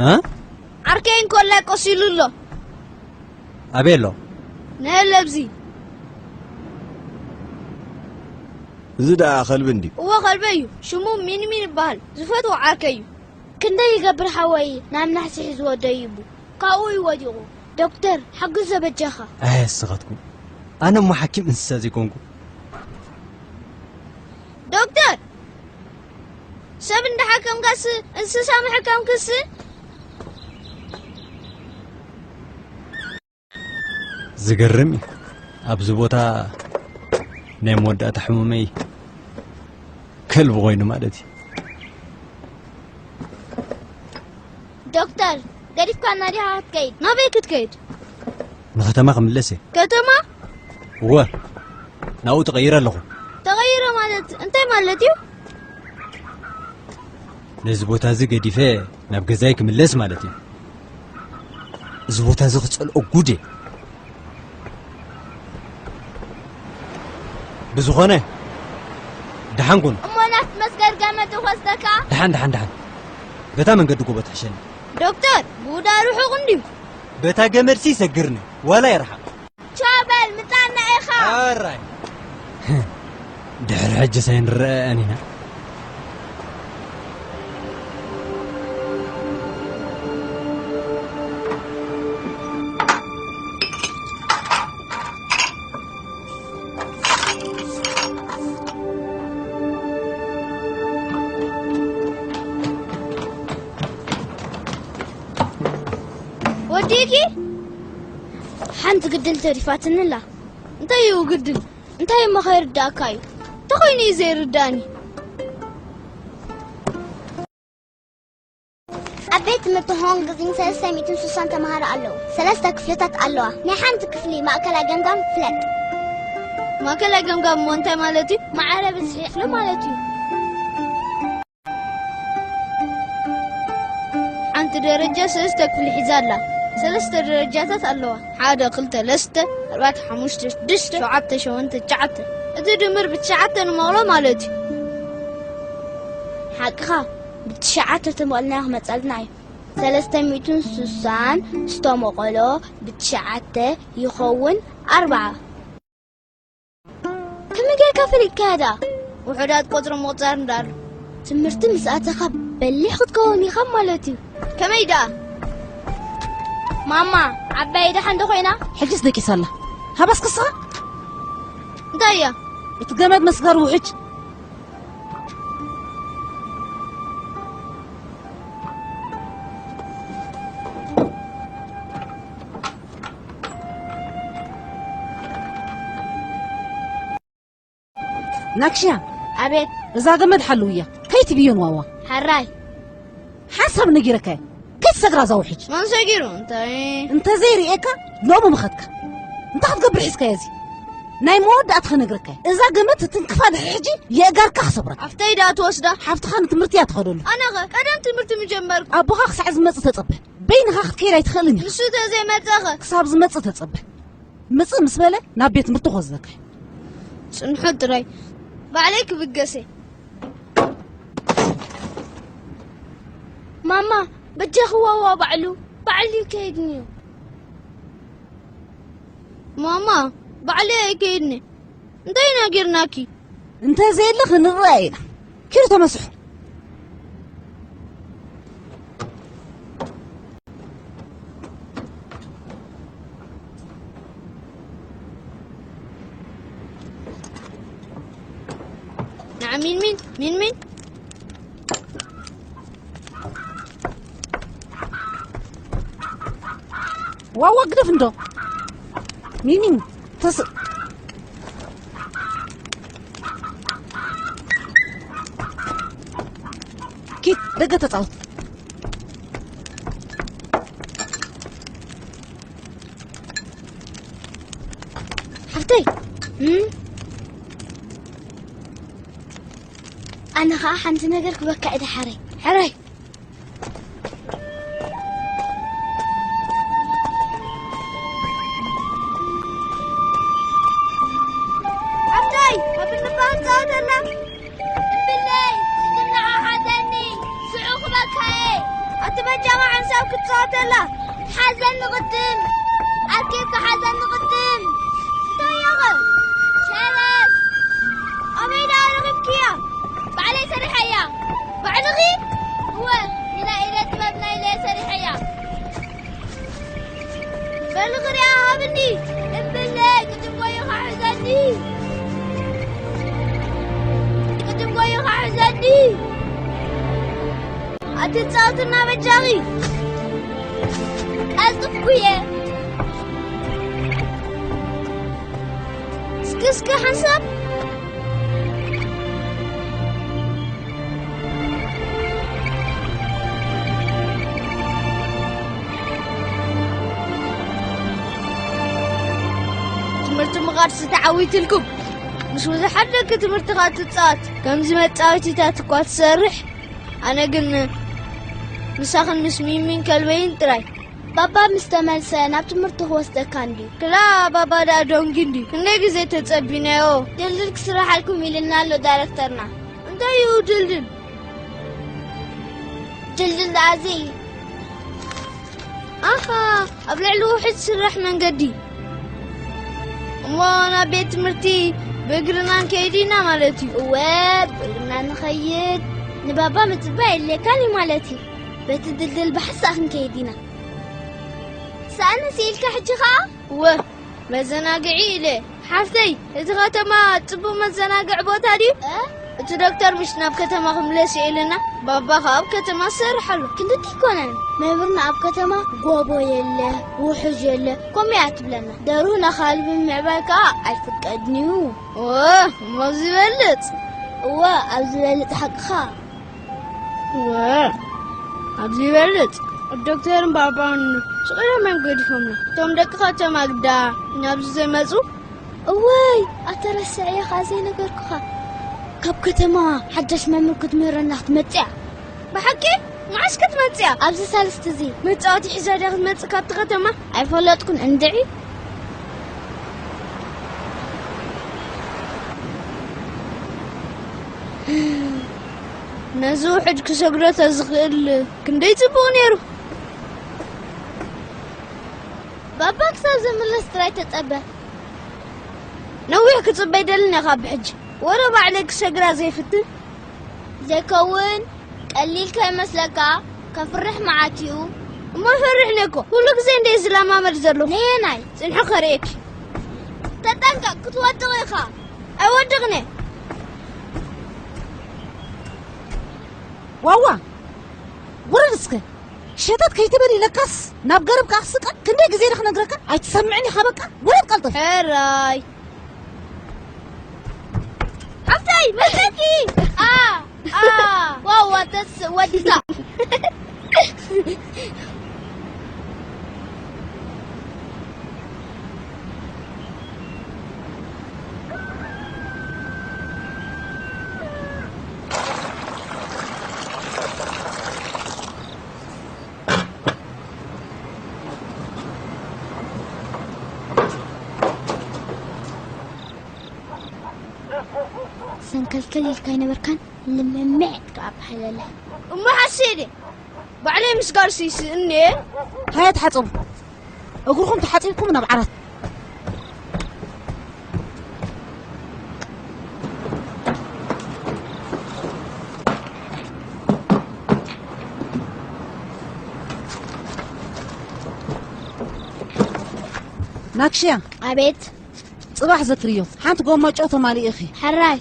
እ? ዓርከይ እንኮላይ ቆሲሉ ኣሎ። ኣበይ ኣሎ? ነለ ኣብዚ። እዚ ደኣ ከልቢ እንድዩ። እወ ከልቢ እዩ። ሽሙ ሚንሚን ይበሃል። ዝፈትዎ ዓርከይ እዩ። ክንደይ ይገብር ሓወይ ናብ ናሕሲ ሒዝዎ ደይቡ። ካብኡ እዩ ወዲቑ። ዶክተር፣ ሓግዞ በጃኻ። ኣይ፣ ንስኻትኩም። ኣነ እሞ ሓኪም እንስሳ ዘይኮንኩ። ዶክተር፣ ሰብ እንዳሓከምካስ እንስሳ ምሕካም ክስ? ዝገርም እዩ። ኣብዚ ቦታ ናይ መወዳእታ ሕሙመይ ከልቢ ኮይኑ ማለት እዩ። ዶክተር፣ ገዲፍካና ዲኻ ክትከይድ? ናበይ ክትከይድ? ንከተማ ክምለስ እየ። ከተማ? እወ፣ ናብኡ ተቐይረ ኣለኹ። ተቐይረ ማለት እንታይ ማለት እዩ? ነዚ ቦታ እዚ ገዲፈ ናብ ገዛይ ክምለስ ማለት እዩ። እዚ ቦታ እዚ ክጸልኦ ጉድ እየ። ብዝኾነ፣ ደሓን ኩን። እሞ ናብቲ መስገር ገመድ ይወስደካ? ደሓን፣ ደሓን፣ ደሓን። በታ መንገዲ ጎቦ ትሕሸኒ። ዶክተር፣ ብኡዳ ርሑቕ እንድዩ። በታ ገመድሲ ይሰግርኒ፣ ዋላ ይርሓቕ። ቻው በል፣ ምጻና ኢኻ። ኣራይ። ድሕሪ ሕጂ ሳይንረኣን ኢና። ወዲእኪ? ሓንቲ ግድን ተሪፋትኒ ኣላ። እንታይ እዩ ግድን? እንታይ እሞ ከይርዳእካ እዩ? እንታይ ኮይኑ እዩ ዘይርዳእኒ? ኣብ ቤት ትምህርቲ ሆንግ ዚን ሰለስተ ሚእትን ስሳን ተምሃሮ ኣለዉ። ሰለስተ ክፍልታት ኣለዋ። ናይ ሓንቲ ክፍሊ ማእከላይ ገምጋም ፍለጥ። ማእከላይ ገምጋም እሞ እንታይ ማለት እዩ? ማዕረ ብዝሒ ክፍሊ ማለት እዩ። ሓንቲ ደረጃ ሰለስተ ክፍሊ ሒዛ ኣላ። ሰለስተ ደረጃታት ኣለዋ። ሓደ፣ ክልተ፣ ለስተ፣ ኣርባዕተ፣ ሓሙሽተ፣ ሽዱሽተ፣ ሸውዓተ፣ ሸሞንተ፣ ትሽዓተ። እቲ ድምር ብትሽዓተ ንመቕሎ ማለት እዩ። ሓቅኻ፣ ብትሽዓተ ተመቕልና ክመጸልና እዩ። ሰለስተ ሚእትን ስሳን ዝተመቐሎ ብትሽዓተ ይኸውን ኣርብዓ። ከመይ ጌርካ ፈሊጥካያ ደኣ? ውሑዳት ቁጽሪ ምቑጻር እንዳኣሉ። ትምህርቲ ምስ ኣተኻ በሊሕ ክትከውን ኢኻ ማለት እዩ። ከመይ ደኣ? ማማ፣ ዓባይ ደሓን ዶ ኮይና? ሕጅስ ደቂሳ ኣላ። ሃባስ ክስኻ? እንታይ እያ? እቲ ገመድ መስጋር ውሕጅ። ናክሻ፣ ኣቤት። እዛ ገመድ ሓልውያ፣ ከይትብዮን ዋዋ። ሓራይ። ሓንሳብ ነጊረካ እየ፣ ከይትሰግራ እዛ ውሕጅ። መን ሰጊሩ? እንታይ? እንተዘይርእየካ ሎሚ ምኸድካ። እንታይ ክትገብር ሒዝካዮ እዚ? ናይ መወዳእታ ክነግረካ እየ። እዛ ገመድ ትትንክፋ ድሕሪ ሕጂ የእጋርካ ክሰብረካ። ኣፍተይ ደኣ ትወስዳ? ሓፍትኻ ንትምህርቲ እያ ትኸደሉ። ኣነኸ ቀደም ትምህርቲ ምጀመርኩ። ኣቦኻ ክሳዕ ዝመጽእ ተጸበ። በይንኻ ክትከይድ ኣይትኽእልን ኢኻ። ንሱ ተዘይመጸኸ? ክሳብ ዝመጽእ ተጸበ። ምጽእ ምስ በለ ናብ ቤት ትምህርቲ ክወስደካ እዩ። ጽንሑ ጥራይ። ባዕለይ ክብገስ እየ። ማማ፣ በጃኺ ዋዋ ባዕሉ፣ ባዕሉ ይከይድኒ እዩ። ማማ፣ ባዕለይ ኣይከይድኒ። እንታይ ኢና ጌርናኪ? እንተ ዘየለ ክንረኣ ኢና። ኪዱ ተመስሑ። ንዓ ሚንሚን፣ ሚንሚን። ዋዋ ግደፍ እንዶ። ሚንሚን፣ ተስ-፣ ኪድ፣ ደገ ተጻወት። ሓፍተይ፣ እም? ኣነ ኸኣ ሓንቲ ነገር ክበካ እየ፣ ሓረይ። ሓረይ። ሓፍተይ፣ ኣብ እንባህ ትጻወት ኣላ። እምብለይ፣ ስድምና ሓዘኒ፣ ሽዑ ክበካ እየ። ኣቲ በጃኻ ሓንሳ ክትጻወተላ። ሓዘን ንቕድም። ኣርኪብካ ሓዘን ንቕድም። እንታይ ኢኻ? ሸረፍ። ኣበይ ደኣ ረኺብክያ? ባዕለይ ሰሪሐያ። ባዕልኺ? እወ፣ ንናይ ኢደ ጥበብ ናይ ኢለየ ሰሪሐያ። በሊ ክሪኣ ሃብኒ። እምብለይ፣ ቅድም ጎይኻ ሕዘኒ። ቅድም ጎይኻ ሕዘኒ። ኣትጻወትና በጃኺ። ቀልጥፍኩ እየ። እስኪ፣ እስኪ ሓንሳብ። ትምህርቲ ምኻድሲ ተዓዊትልኩም። ምስ ብዙሓት ደቂ ትምህርትኻ ትጻወት፣ ከምዚ መጻወቲታት እኳ ትሰርሕ። ኣነ ግን ምሳኽን ምስ ሚሚን ከልበይን ጥራይ። ባባ ምስ ተመልሰ ናብ ትምህርቲ ክወስደካ እንድዩ። ክላ ባባ ደኣ ዶንጊ እንድዩ። ክንደይ ግዜ ተጸቢናዮ። ድልድል ክስራሓልኩም ኢልና ኣሎ ዳይረክተርና። እንታይ እዩ ድልድል? ድልድል ደኣ እዚ እዩ። ኣሃ፣ ኣብ ልዕሊ ውሕጅ ዝስራሕ መንገዲ። እሞ ናብ ቤት ትምህርቲ ብእግርና ንከይድ ኢና ማለት እዩ። እወ፣ ብእግርና ንኸይድ። ንባባ ምጽባይ የድልየካን እዩ ማለት እዩ። በቲ ድልድል ብሓንሳእ ክንከይድ ኢና። ሰኣነ ስኢልካ ሕጂ ኸኣ? እወ፣ መዘናግዒ ኢለ። ሓፍተይ፣ እቲ ከተማ ጽቡቕ መዘናግዒ ቦታ ድዩ? እ? እቲ ዶክተር ምሽ ናብ ከተማ ክምለስ እዩ ኢሉና፣ ባባ ኸኣ ኣብ ከተማ ዝሰርሕ ኣሎ። ክንድቲ ኣይኮነን፣ መምህርና ኣብ ከተማ ጎቦ የለ፣ ውሑጅ የለ፣ ከምኡ እያ ትብለና። ደርሁ ንኣኻልቢ ምምዕባል ከኣ ኣይፍቀድን እዩ። እወ፣ እሞ ኣብዚ ይበልጽ። እወ፣ ኣብዚ ይበልጽ ሓቅኻ። እወ፣ ኣብዚ ይበልጽ። ዶክተርን ባባን ስቕ ኢሎም እዮም ገዲፎምና። እቶም ደቂ ከተማ ግዳ ናብዚ ዘይመጹ? እወይ፣ ኣታ ረስዐዮ ኸኣ ዘይነገርኩኻ። ካብ ከተማ ሓዳሽ መምህር ክትምህረና ክትመጽእ እያ። ብሓቂ? መዓስ ክትመጽእ እያ? ኣብዚ ሳልስቲ እዚ። መጻወቲ ሒዛ ድያ ክትመጽእ ካብቲ ከተማ? ኣይፈለጥኩን እንድዒ። ነዚ ውሕጅ ክሰግሮ ተዝኽእል ክንደይ ጽቡቕ ነይሩ። ባባ ክሳብ ዝምለስ ጥራይ ተጸበ። ነዊሕ ክጽበ ኣይደልን እየ ካብ ሕጂ። ወረ ባዕለይ ክሰግራ ዘይፍትን። ዘይከውን ቀሊል ከይመስለካ፣ ከፍርሕ መዓት እዩ። እሞ ፈሪሕኒ እኮ። ኩሉ ግዜ እንደ ዝለማመድ ዘለኹ። ነየናይ? ጽንሑ ከርእየኪ። ተጠንቀቕ፣ ክትወድቕ ኢኻ። ኣይወድቕን እየ። ዋዋ፣ ውረድ እስከ። ሸተት ከይትብል ኢለካስ ናብ ገረብ ከኣ ክስቀል። ክንደይ ግዜ ኢለ ክነግረካ? ኣይትሰምዕን ኢኻ በቃ። ውረድ ቀልጥፍ። ሕራይ። ሓፍተይ፣ መለኪ! ኣ፣ ኣ፣ ዋዋ፣ ተስ-፣ ወዲሳ። ሰንከልከል ኢልካ ኣይነበርካን? ልምምዕ ኢልካ ኣባህለለ። እሞ ሓሴደ፣ ባዕለይ ምስጋር ስይስእኒ። ሃያ ተሓጸቡ። እግርኹም ተሓጺብኩም ናብ ዓራት። ናክሽያ። ኣቤት። ጽባሕ ዘክርዮ። ሓንቲ ጎማ ጨው ተማሊእኺ። ሕራይ።